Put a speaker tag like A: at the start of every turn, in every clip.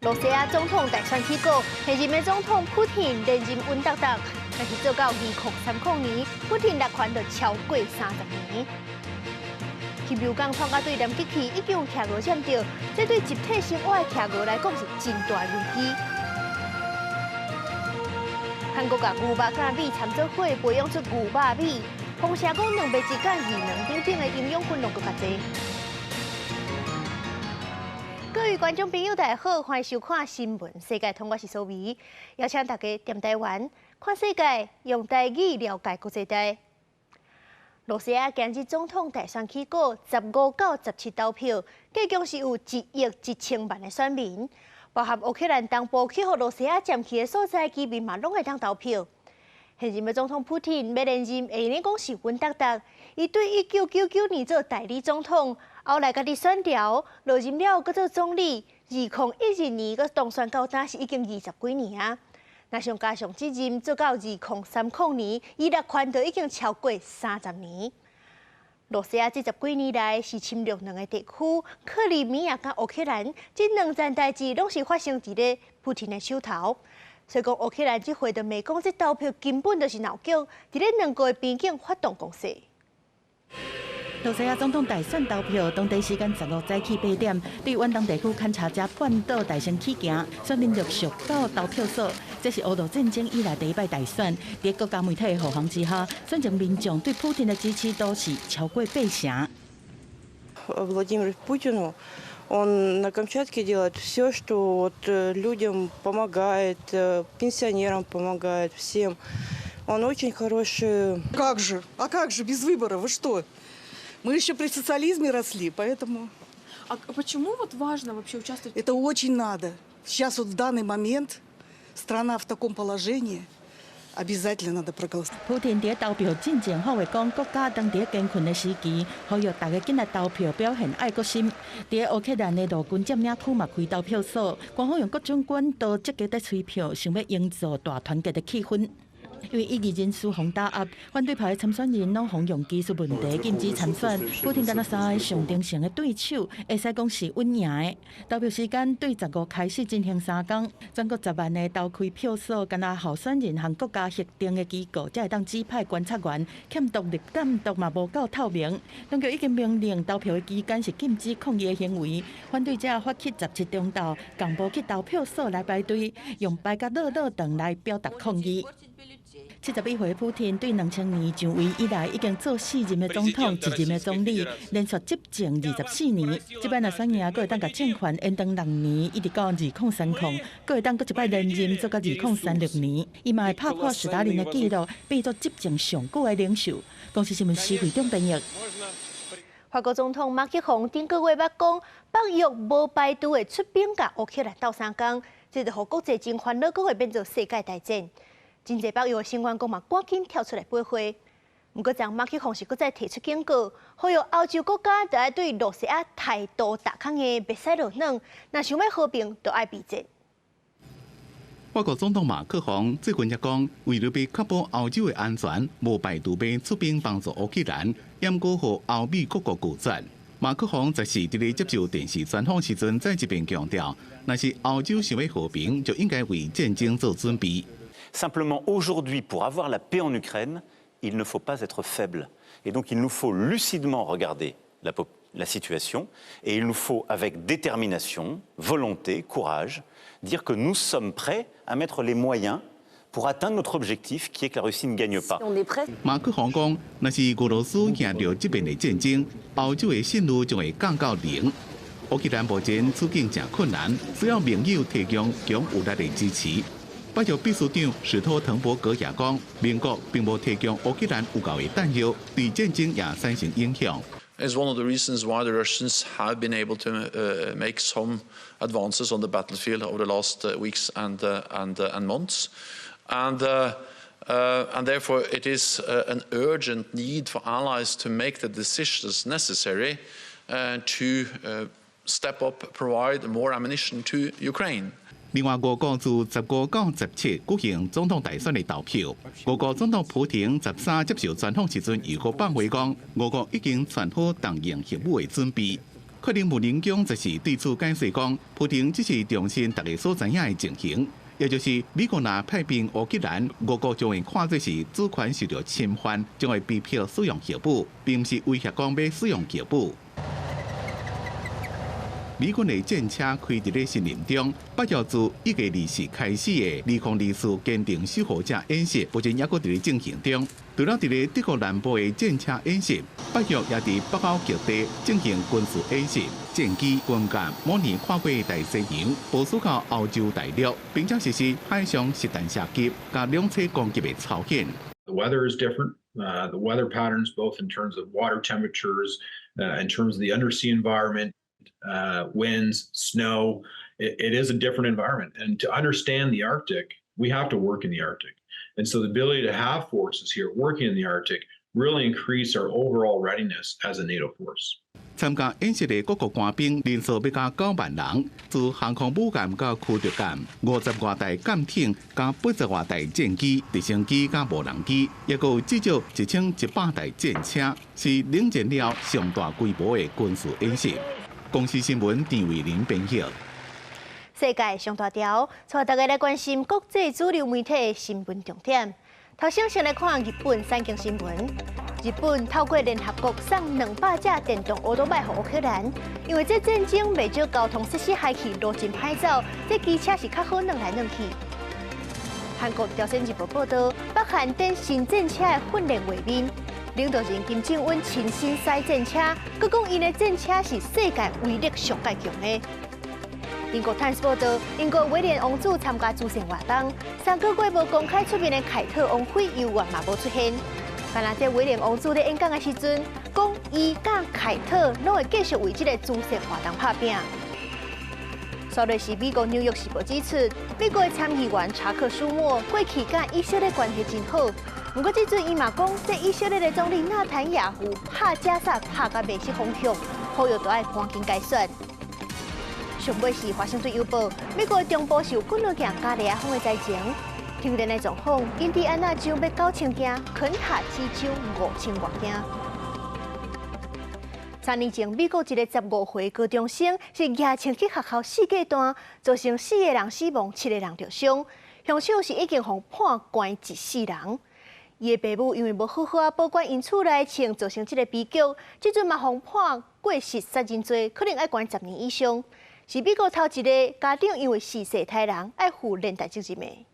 A: 羅西亞總統大選起鼓，現任的總統普廷連任穩當當，但是做到2030年，普廷掠權就超過30年。禽流感傳到對南極去，已經有企鵝染著，這對集體生活的企鵝來講是真大危機。韓國共牛肉佮米摻做伙，培養出牛肉米，風聲講蛋白質佮魚卵等等的營養分攏閣較濟。各位觀眾朋友，大家好，歡迎收看新聞世界通，我是蘇眉，邀請大家踮台灣看世界，用台語了解國際大。羅西亞今日總統大選起鼓，15到17投票，計共是有1億1千萬的選民，包含烏克蘭東部去予羅西亞佔去的所在，居民嘛攏會當投票。現任的總統普廷欲連任，會用講是穩當當。伊對1999年做代理總統，後來家己選著，落任了閣做總理。2012年閣當選到今是已經20幾年啊。若上加上這任做到2030年，伊掠權就已經超過30年。羅西亞這十幾年來是侵略兩個地區，克里米亞佮烏克蘭，這兩件代誌攏是發生佇咧普廷的手頭。所以講烏克蘭這回就罵講，這投票根本就是鬧劇，佇咧兩國的邊境發動攻勢。
B: 羅西亞總統大選投票，當地時間15早起8點，對遠東地區坎察加半島大聲起行，選民陸續到投票所。這是烏俄戰爭以來第一擺大選，佇國家媒體的護航之下，選前民眾對普廷的支持度是超過八成。
C: Владимиру Путину, он на Камчатке делает все, что вот людям помогает, пенсионерам помогает, всем. Он очень хороший.
D: Как же? А как же без выбора? Вы что? Мы еще при социализме росли, поэтому.
E: А почему вот важно вообще участвовать?
D: Это очень надо. Сейчас вот в данный момент страна в таком положении, обязательно надо проголосовать.
B: 普廷佇投票進前發話講，國家當佇艱困的時期，呼籲大家緊來投票，表現愛國心。佇烏克蘭的陸軍佔領區嘛開投票所，官方用各種管道積極咧催票，想欲營造大團結的氣氛。因為異議人士予打壓，反對派的參選人攏予用技術問題禁止參選。普廷干焦三個上頂層的對手，會使講是穩贏的。投票時間對15開始進行3工，全國10萬的投開票所，干焦候選人和國家核定的機構，才會當指派觀察員，欠獨立監督嘛無夠透明。當局已經明令投票的期間是禁止抗議的行為。反對者發起17中晝，仝步去投票所來排隊，用排甲落落長來表達抗議。71歲普廷對2000年上位以來，已經做四任的總統、一任的總理，連續執政24年。這擺若選贏，閣會當共政權延長6年，一直到2030，閣會當閣一擺連任做到2036年。伊嘛會拍破史達林的紀錄，變做執政上久的領袖。公視新聞施惠中編譯。
A: 法國總統馬克宏頂個月捌講，北約無排除會出兵共烏克蘭鬥相共，這就予國際真煩惱，閣會變做世界大戰。真濟北約成員國嘛，趕緊跳出來駁話。毋過，昨馬克宏是閣再提出警告，呼籲歐洲國家著愛對羅西亞態度逐較硬，袂使落軟。若想欲和平，就愛備戰。
F: 法國總統馬克宏最近也講，為著欲確保歐洲的安全，無排除欲出兵幫助烏克蘭，毋過予歐美各國拒絕。馬克宏十四佇咧接受電視專訪時陣，再一遍強調，若是歐洲想欲和平，就應該為戰爭做準備。
G: Simplement, aujourd'hui, pour avoir la paix en Ukraine, il ne faut pas être faible. Et donc, il nous faut lucidement regarder la situation et il nous faut, avec détermination, volonté, courage, dire que nous sommes prêts à mettre les moyens pour atteindre notre objectif, qui est que la Russie ne gagne pas.
H: On est prêt.
F: 馬克宏講，若是俄羅斯贏著這遍的戰爭，歐洲的信譽就會降到零。烏克蘭目前處境誠困難，需要盟友提供強有力的支持。北約秘書長史托滕伯格也講，盟國並無提供烏克蘭有夠的彈藥，對戰爭也產生影響。
I: Is one of the reasons why the Russians have been able to make some advances on the battlefield over the last weeks and months. And therefore, it is an urgent need for allies to make the decisions necessary to step up, provide more ammunition to Ukraine.
F: 另外，俄國自15到17舉行總統大選的投票。俄國總統普廷13接受專訪時陣，又閣放話講，俄國已經做好動用核武的準備。克里姆林宮則是對此解釋講，普丁只是重申大家所知影的情形，也就是美國若派兵烏克蘭，俄國將會看做是主權受著侵犯，將會被迫使用核武，並毋是威脅講欲使用核武。美軍的戰車開佇咧森林中，北約自1月24開始的2024堅定守護者演習，目前猶閣佇咧進行中。除了佇咧德國南部的戰車演習，北約也佇北歐各地進行軍事演習，戰機、軍艦模擬跨過大西洋，部署到歐洲大陸，並且實施海上實彈射擊佮兩棲攻擊的操演。
H: The weather is different. The weather patterns, both in terms of water temperatures, in terms of the undersea environment, winds, snow. It is a different environment. And to understand the Arctic, we have to work in the Arctic. And so the ability to have forces here working in the Arctic really increase our overall readiness as a NATO force.
F: 參加演習的各國官兵人數欲加9萬人，自航空母艦到驅逐艦，50外台艦艇佮80外台戰機、直升機佮無人機，抑閣有至少1100台戰車，是冷戰了上大規模的軍事演習。公視新聞陳慧玲編譯。
A: 世界上大條，帶大家來關心國際主流媒體的新聞重點。頭先先來看日本產經新聞。日本透過聯合國送200架電動歐多拜予烏克蘭，因為這戰爭袂少交通設施害去路真歹走，這機車是較好轉來轉去。韓國朝鮮日報報導，北韓等新戰車的訓練畫面，領導人金正恩親身駛戰車，閣講𪜶的戰車是世界威力上蓋強的。英國《泰晤士報》報導，英國威廉王子參加慈善活動，3個月無公開出面的凱特王妃猶原嘛無出現。但若這威廉王子咧演講的時陣，講伊佮凱特攏會繼續為這个慈善活動拍拚。煞落是美國紐約時報指出，美國的參議員查克·舒默過去佮以色列關係真好，毋過這陣伊嘛講，這以色列的總理納坦雅胡拍加薩拍甲迷失方向，呼籲著愛趕緊改選。上尾是華盛頓郵報，美國中部受滾輪行加利亞風的災情，停電的狀況，印第安納州欲9000間，肯塔基州5000外間。3年前，美國一个15歲高中生是舉槍去學校四界彈，造成四个人死亡，七个人著傷。兇手是已經予判關一世人。伊的爸母因為無好好仔保管𪜶厝內槍，造成這个悲劇。這陣嘛予判過失殺人罪，可能愛關10年以上。是美國頭一个家長因為嗜死刣人，愛負連帶責任的。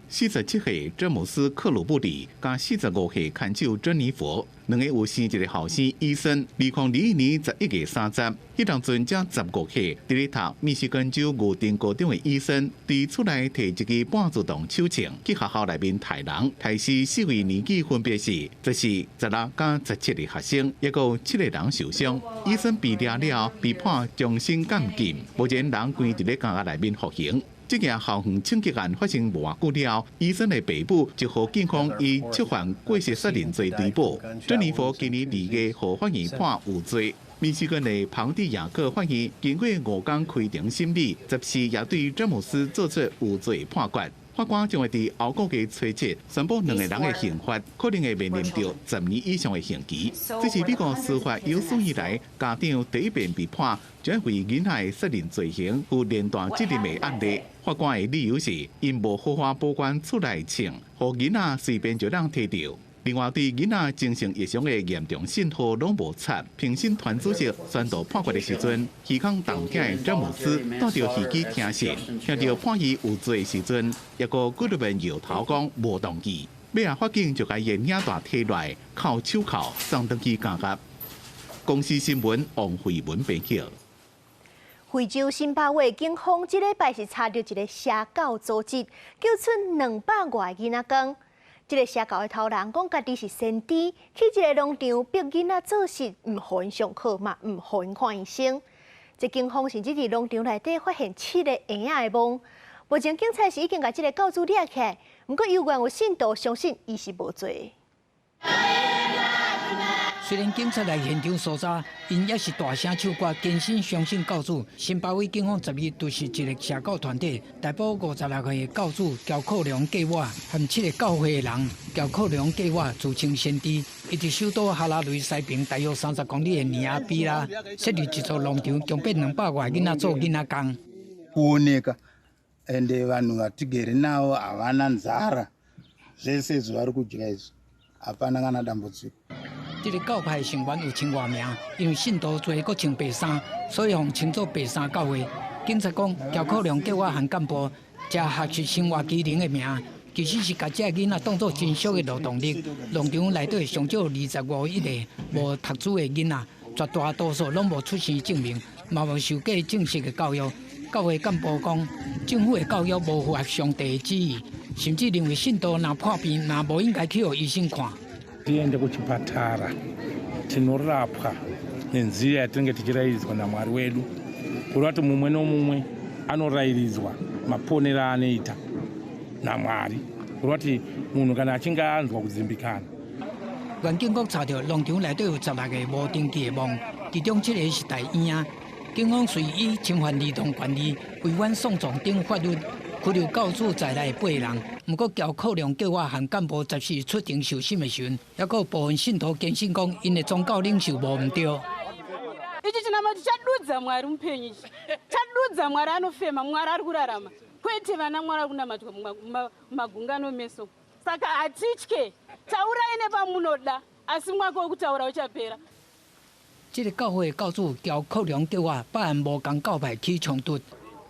F: 47歲詹姆斯·克魯布里佮45歲牽手珍妮佛，兩个有生一个後生伊森。2021年11月30，彼當陣才15歲，佇咧讀密西根州牛頓高中的伊森，佇厝內提一支半自動手槍去學校內面刣人，刣死四位年紀分別是14、16佮17個學生，抑閣有七個人受傷。伊森被掠了，被判終身監禁，目前人關佇咧監獄內面服刑。這件校園槍擊案發生無偌久了，伊森的爸母就予警方以觸犯過失殺人罪追捕。珍妮佛今年2月予法院判有罪。密西根的龐蒂亞克法院經過5工開庭審理，14也對詹姆斯做出有罪判決。法官將會佇後個月初七宣布兩个人的刑罰，可能會面臨著10年以上的刑期。這是美國司法有史以來家長第一遍被判將為囡仔的殺人罪行負連帶責任的案例。法官的理由是，𪜶無好好保管厝內槍，予囡仔隨便就通提著。另外，對囡仔精神異常的嚴重信號攏無插。評審團主席宣讀判決的時陣，耳孔動聽的詹姆斯戴著耳機聽審，聽著判伊有罪的時陣，抑閣幾落遍搖頭講無同意。尾仔法警就共伊的領帶提落來，銬手銬送轉去監獄。公視新聞王慧文編譯。
A: 非洲辛巴威警方這禮拜是查著一个邪教組織，救出200外囡仔工。這个邪教的頭人講，家己是先知，去一个農場逼囡仔做事，毋予𪜶上課嘛，毋予𪜶看醫生。這警方甚至佇農場內底發現七个嬰仔的墓。目前警察是已經共這个教主掠起來，毋過猶原有信徒相信伊是無罪。
J: 雖然警察來現場搜查，𪜶猶是大聲唱歌，堅信相信教主。辛巴威警方12日就是一个邪教團體，逮捕56歲的教主喬克良計劃和七个教會的人。喬克良計劃自稱先知，伊佇首都哈拉雷西邊大約30公里的尼亞比拉設立一座農場，強迫200外囡仔做囡仔工。
K: Kuoneka ende vanhu vatigere navo havana nzara, zvese izvi vari kudya izvi, hapana kana dambudziko.
J: 這个教派成員有千外名，因為信徒濟，閣穿白衫，所以予稱做白衫教會。警察講，喬克良計劃和幹部食學習生活機能的名，其實是共這个囡仔當做真俗的勞動力。農場內底上少25億個無讀書的囡仔，絕大多數攏無出生證明，嘛無受過正式的教育。教會幹部講，政府的教育無符合上帝的旨意，甚至認為信徒若破病，若無應該去予醫生看。
L: Tiende kuchipatara tinorapwa nenzira yatinenge tichirayiridzwa naMwari wedu, kureva kuti mumwe nomumwe anorayiridzwa maponero aanoita naMwari, kureva kuti munhu kana achinge anzwa kudzimbikana.
J: 原警局查著農場內底有16个無登記的墓，其中七个是大嬰。警方隨以侵犯兒童權利、違反喪葬等法律，拘留教主在內的八人。毋過喬克良計劃和幹部14出庭受審的時陣，猶閣有部分信徒堅信講，𪜶的宗教領袖無毋對。
M: Ichi chinamati chadudza Mwari mupenyu, ichi chadudza Mwari anofema, Mwari ari kurarama, kwete vana Mwari ari kunamatwa mumagungano meso. Saka hatitye, taurai nepamunoda, asi mwaka wekutaura uchapera.
J: 這个教會教主喬克良計劃，百案無仝教派起衝突，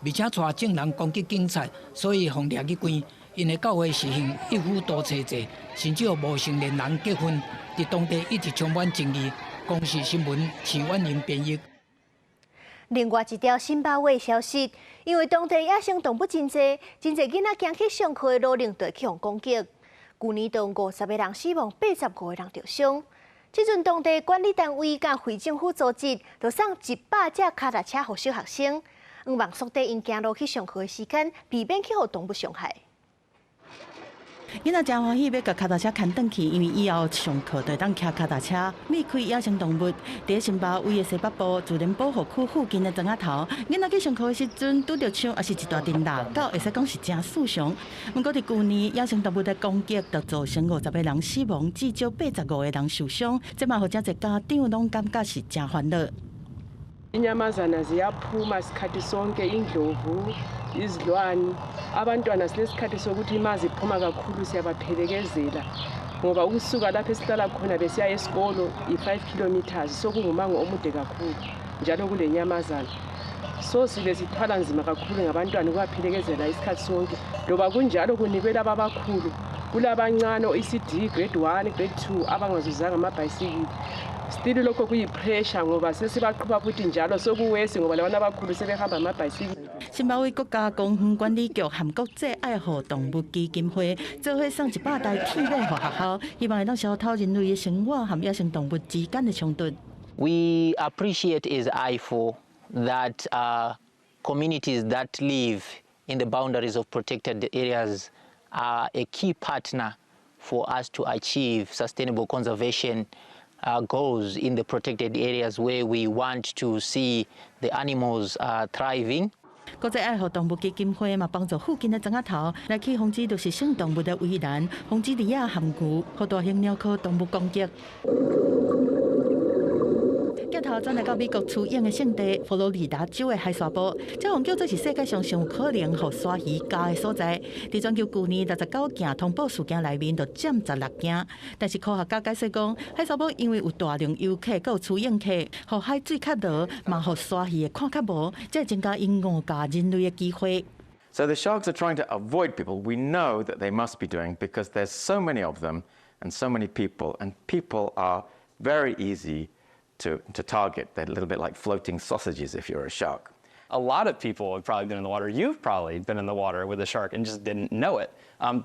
J: 而且帶眾人攻擊警察，所以予掠去關。𪜶的教會實行一夫多妻制，甚至予無成年人結婚，佇當地一直充滿爭議。公視新聞徐婉玲編譯。
A: 另外一條辛巴威消息，因為當地野生動物真濟，真濟囡仔行去上課的路頂就會去予攻擊。舊年就50個人死亡，85個人著傷。這陣當地管理單位佮非政府組織，就送100隻跤踏車予小學生，向望縮短𪜶行路去上課的時間，避免去予動物傷害。
B: 囡仔誠歡喜欲共跤踏車牽轉去，因為以後上課就會當騎跤踏車，避開野生動物。佇辛巴威的西北部自然保護區附近的莊仔頭，囡仔去上課的時陣，拄著象抑是一大陣獵狗，會使講是誠翳常。毋過佇舊年，野生動物的攻擊，就造成50個人死亡，至少85個人受傷。這嘛予誠濟家長攏感覺是誠煩惱。
N: Inyamazana ziyaphuma sikhathi sonke, indlovu, izilwane. Abantwana silesikhathi sokuthi ma ziphuma kakhulu siyabaphelekezela, ngoba ukusuka lapho esihlala khona besiya esikolo i-5 kilometers, sokungumango omude kakhulu, njalo kule nyamazana, so sibe sithwala nzima kakhulu ngabantwana ukubaphelekezela isikhathi sonke. Loba kunjalo kunikwe laba abakhulu, kulabancane o-ECD grade 1, grade 2 abangazuzanga amabhayisikili. Still lokho kuyi-pressure ngoba sesibaqhuba futhi njalo soku-worse ngoba labantu abakhulu sebehamba amabhayisikili.
B: 辛巴威國家公園管理局和國際愛護動物基金會做伙送100台鐵馬予學校，希望會當消除人類的生活和野生動物之間的衝突。
O: We appreciate as IFAW that communities that live in the boundaries of protected areas are a key partner for us to achieve sustainable conservation goals in the protected areas where we want to see the animals thriving.
B: 國際愛護動物基金會嘛幫助附近的莊仔頭來去防止掠食性動物的圍欄，防止鯉仔和牛予大型鳥科動物攻擊。鏡頭轉來到美國雌鷹的聖地佛羅里達州的海沙埔，這予叫做是世界上上有可能予鯊魚咬的所在。佇全球舊年69件通報事件內面，就佔16件。但是科學家解釋講，海沙埔因為有大量遊客、閣有雌鷹客，予海水較濁，嘛予鯊魚會看較無，這會增加𪜶誤咬人類的機會。
P: So the sharks are trying to avoid people. We know that they must be doing because there's so many of them and so many people, and people are very easy to target. They're a little bit like floating sausages if you're a shark.
Q: A lot of people have probably been in the water. You've probably been in the water with a shark and just didn't know it.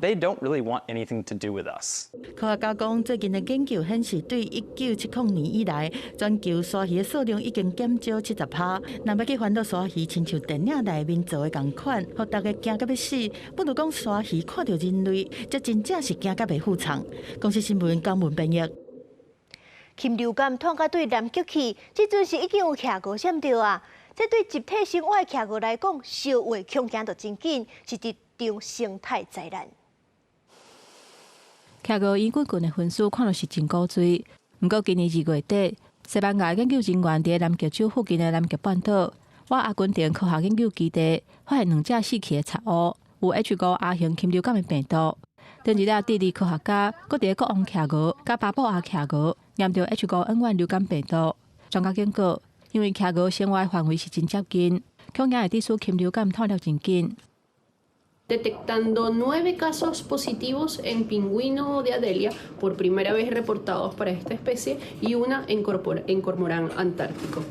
Q: They don't really want anything to do with us.
B: 科學家講，最近的研究顯示，對1970年以來，全球鯊魚的數量已經減少70%。若欲去煩惱鯊魚，親像電影內面做的仝款，予大家驚甲欲死。不如講鯊魚看著人類，這真正是驚甲袂赴藏。公視新聞江文編譯。
A: 禽流感湠到對南極去，這陣時已經有企鵝染著啊！這對集體生活的企鵝來講，相話恐驚就真緊，是一場生態災難。
R: 企鵝圓滾滾的分數看落是真古錐，毋過今年2月底，西班牙研究人員佇南極洲附近的南極半島，倚阿根廷科學研究基地發現兩隻死去的賊鷗有 H5R 型禽流感的病毒。頂一日，智利科學家閣佇國王企鵝佮巴布亞企鵝驗著 H5N1 流感病毒。專家警告，因為企鵝生活範圍是真接近，恐驚會致使禽流感湠了真緊。
S: Detectando nueve casos positivos en pingüino de Adelia, por primera vez reportados para esta especie, y una en cormorán antártico.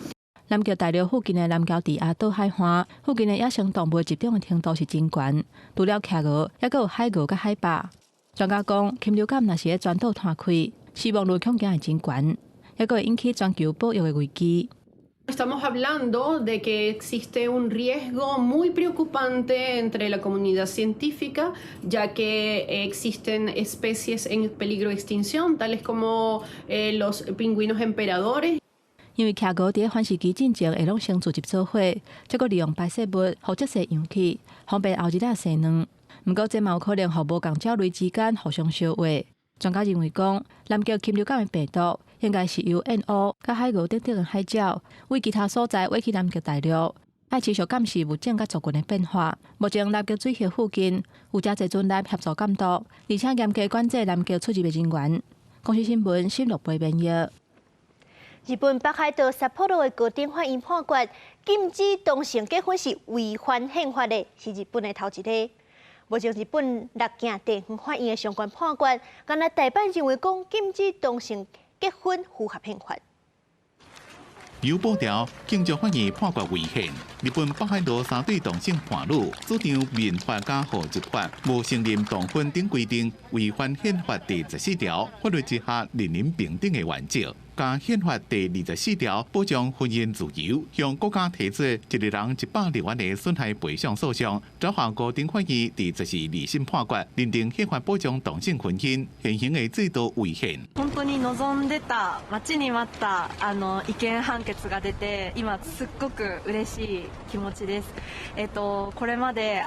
R: 南極大陸附近的南喬治亞島海岸附近的野生動物集中的程度是真懸，除了企鵝，猶閣有海鱷佮海豹。專家講，禽流感若是佇全島湠開，死亡率恐驚會真懸，猶閣會引起全球保育的危機。
S: Estamos hablando de que existe un riesgo muy preocupante entre la comunidad científica, ya que existen especies en peligro de extinción, tales como los pingüinos emperadores.
R: 因為企鵝佇繁殖期進前會攏先聚集做伙，才閣利用排泄物予這些氧氣，方便後日仔生卵。毋過這嘛有可能予無仝鳥類之間互相相話。專家認為講，南極禽流感的病毒應該是由燕鷗佮海鱷等等的海鳥，為其他所在飛去南極大陸，愛持續監視物種佮族群的變化。目前南極水域附近有誠濟船來協助監督，而且嚴格管制南極出入的人員。公視新聞新錄播編譯。
A: 日本北海道札幌的高等法院判決，禁止同性結婚是違反憲法的，是日本的頭一个。目前日本六件地方法院的相關判決，敢若大半認為講禁止同性結婚符合憲法。
F: 有報條，京都法院判決違憲。日本北海道三對同性伴侶主張民法佮戶籍法無承認同婚等規定，違反憲法第14條法律之下人人平等的原則。佮憲法第24條保障婚姻自由，向國家提出一個人106萬的損害賠償訴訟。札幌高等法院佇12審判決，認定憲法保障同性婚姻現行的制度違憲。
T: 本当に望んでた待ちに待った違憲判決が出て、今すっごく嬉しい気持ちです。これまで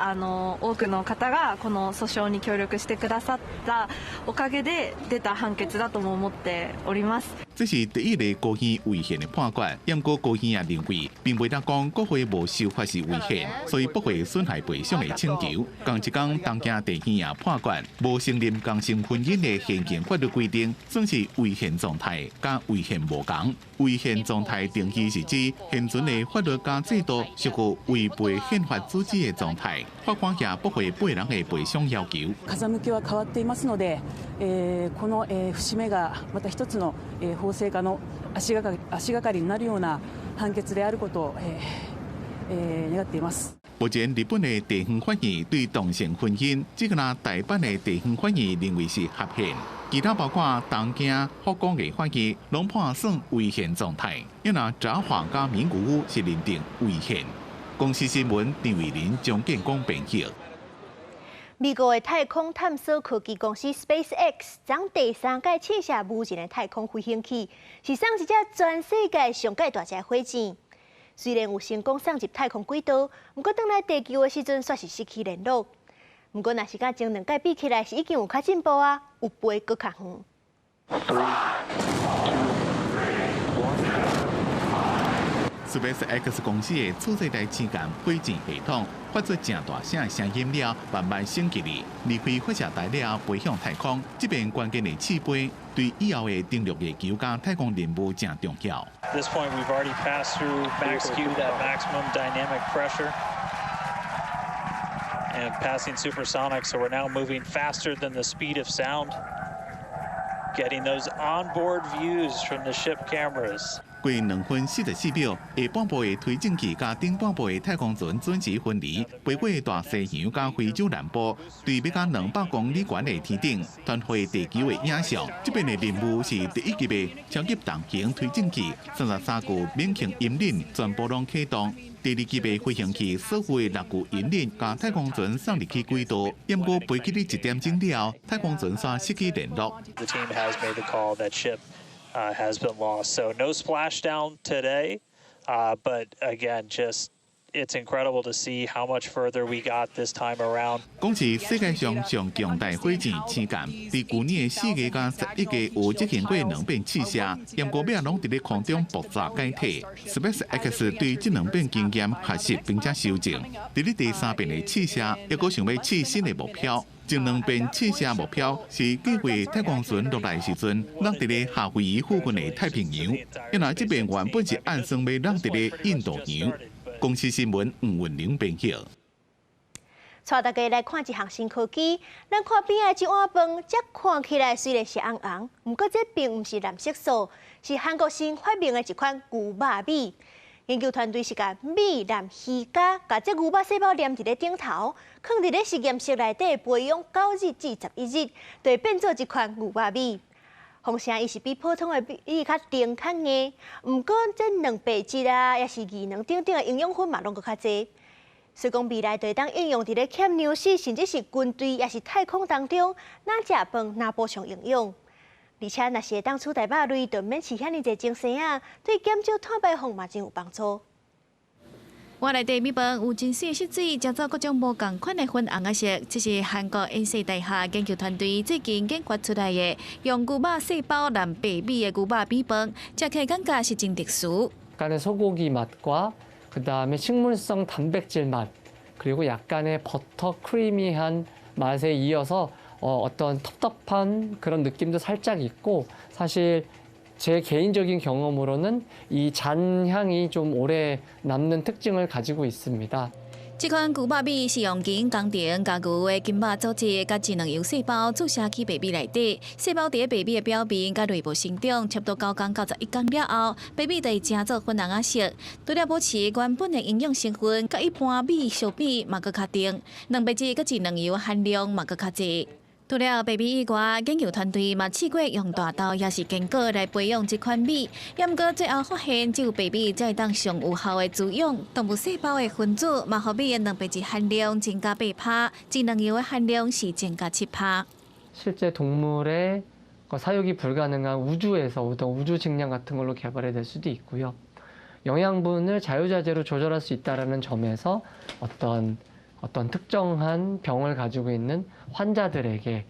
T: 多くの方がこの訴訟に協力してくださったおかげで出た判決だとも思っております。
F: 這是第一个高院違憲的判決，毋過高院也認為，並袂當講國會無修法是違憲，所以駁回損害賠償的請求。仝一工東京地院也判決，無承認同性婚姻的現行法律規定，算是違憲狀態，佮違憲無仝。違憲狀態定義是指現存的法律佮制度屬於違背憲法主旨的狀態。法官也駁回八人的賠償要求。
U: 風向きは変わっていますので、この節目がまた一つの法制化の足がかりになるような判決であることを願っています。
F: 目前日本的地方法院對同性婚姻，只敢若大阪的地方法院認為是合憲，其他包括東京、福岡的法院攏判算違憲狀態。因為札幌佮名古屋是認定違憲。公視新聞張偉林、張建光編譯。
A: 美國的太空探索科技公司 SpaceX 昨第三擺試射無人的太空飛行器，是送一隻全世界上蓋大隻的火箭。雖然有成功送入太空軌道，毋過轉來地球的時陣，煞是失去聯絡。毋過，若是佮前兩擺比起來，是已經有較進步啊，有飛閣較遠。
H: Three, two, one.
F: SpaceX 公司的次世代星艦火箭系統發出誠大聲的聲音了，慢慢升級哩，離開發射台了，飛向太空。這遍關鍵的試飛，對以後的登陸月球佮太空任務誠重要。
V: At this point, we've already passed through max Q, that maximum dynamic pressure, and passing supersonic, so we're now moving faster than the speed of sound. Getting those onboard views from the ship cameras.
F: 過2分44秒，下半部的推進器佮頂半部的太空船準時分離，飛過大西洋佮非洲南部，對欲到200公里懸的天頂，傳回地球的影像。這遍的任務是第一級的超級重型推進器，33具免擎引擎全部攏啟動。第二級的飛行器所有的六具引擎共太空船送入去軌道，毋過飛去咧一點鐘了後，太空船煞失去聯絡。
V: The team has made the call that ship Has been lost. So no splashdown today, but again, just it's incredible to see how much further we got this time around.
F: 講是世界上上強大火箭星艦，佇舊年的4月佮11月有執行過兩遍試射，毋過尾仔攏佇咧空中爆炸解體。SpaceX 對這兩遍經驗學習並且修正，佇咧第三遍的試射，猶閣想欲試新的目標。前兩遍試射目標是計劃太空船落來時陣，落佇咧夏威夷附近的太平洋。因為這遍原本是按算欲落佇咧印度洋。公視新聞吳雲玲編譯。
A: 帶大家來看一項新科技，咱看邊仔這碗飯，這看起來雖然是紅紅，毋過這並毋是藍色素，是韓國新發明的一款牛肉米。研究團隊是共米藍魚膠，共這牛肉細胞黏佇咧頂頭，囥佇咧實驗室內底培養9日至11日，就會變做一款牛肉米。風聲伊是比普通的米較甜較硬，毋過這蛋白質啊，抑是魚卵等等的營養分嘛，攏閣較濟。所以講未來就會當應用佇咧欠糧食，甚至是軍隊，抑是太空當中，若食飯若補充營養。而且若是會當取代肉類，就免飼遐爾濟精牲仔，對減少碳排放嘛真有幫助。
C: 碗內底米飯有真細色水，食做各種無仝款的粉紅仔色。這是韓國延世大學研究團隊最近研發出來的，用牛肉細胞藍白米的牛肉米飯，食起來感覺是真特殊。
E: 약간의 소고기 맛과 그다음에 식물성 단백질 맛 그리고 약간의 버터 creamy한 맛에 이어서 어떤 텁텁한 그런 느낌도 살짝 있고 사실 제 개인적인 경험으로는 이 잔향이 좀 오래 남는 특징을 가지고 있습니다.
C: 這款牛肉米是用基因工程共牛的筋肉組織佮智能油細胞注射去白米內底，細胞佇白米的表面佮內部生長，差不多9工到11工了後，白米就會成做粉紅仔色。除了保持原本的營養成分，佮一般米相比嘛閣較甜，蛋白質佮智能油含量嘛閣較濟。除了白米以外，研究團隊嘛試過用大豆抑是堅果來培養這款米，毋過最後發現只有白米才會當上有效的滋養動物細胞的分子，嘛予米的蛋白質含量增加8趴，智能油的含量是增加7趴。
E: 실제 동물의 사육이 불가능한 우주에서 어떤 우주 식량 같은 걸로 개발이 될 수도 있고요. 영양분을 자유자재로 조절할 수 있다라는 점에서 어떤 특정한 병을 가지고 있는 환자들에게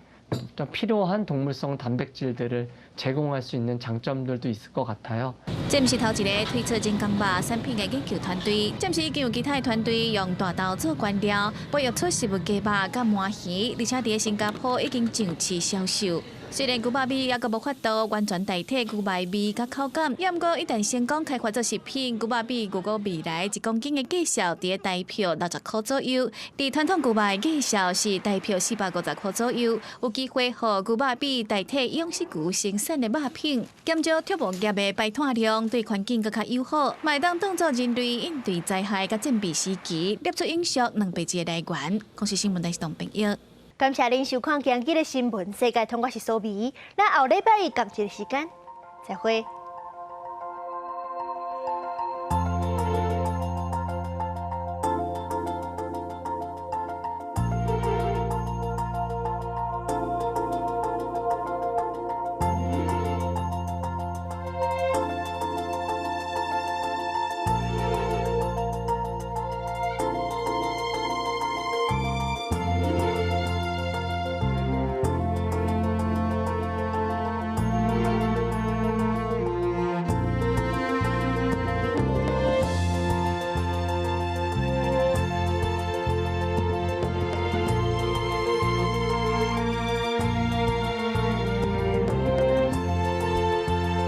E: 좀 필요한 동물성 단백질들을 제공할 수 있는 장점들도 있을 것 같아요.
C: 這毋是頭一个推出人工肉產品的研究團隊，暫時已經有其他的團隊用大豆做原料，培育出食物雞肉佮鰻魚，而且佇新加坡已經上市銷售。雖然牛肉米猶閣無法度完全代替牛肉味佮口感，毋過一旦成功開發做食品，牛肉米預估未來1公斤的價數佇咧台票60箍左右，佇傳統牛肉的價數是台票450箍左右，有機會予牛肉米代替養殖牛生產的肉品，減少畜牧業的排碳量，對環境閣較友好，嘛會當當做人類應對災害佮戰備時期，攝取營養蛋白質的來源。公視新聞台是董朋友。
A: 感謝您收看今日的新聞世界通，我是蘇美，咱後禮拜一仝一个時間，再會。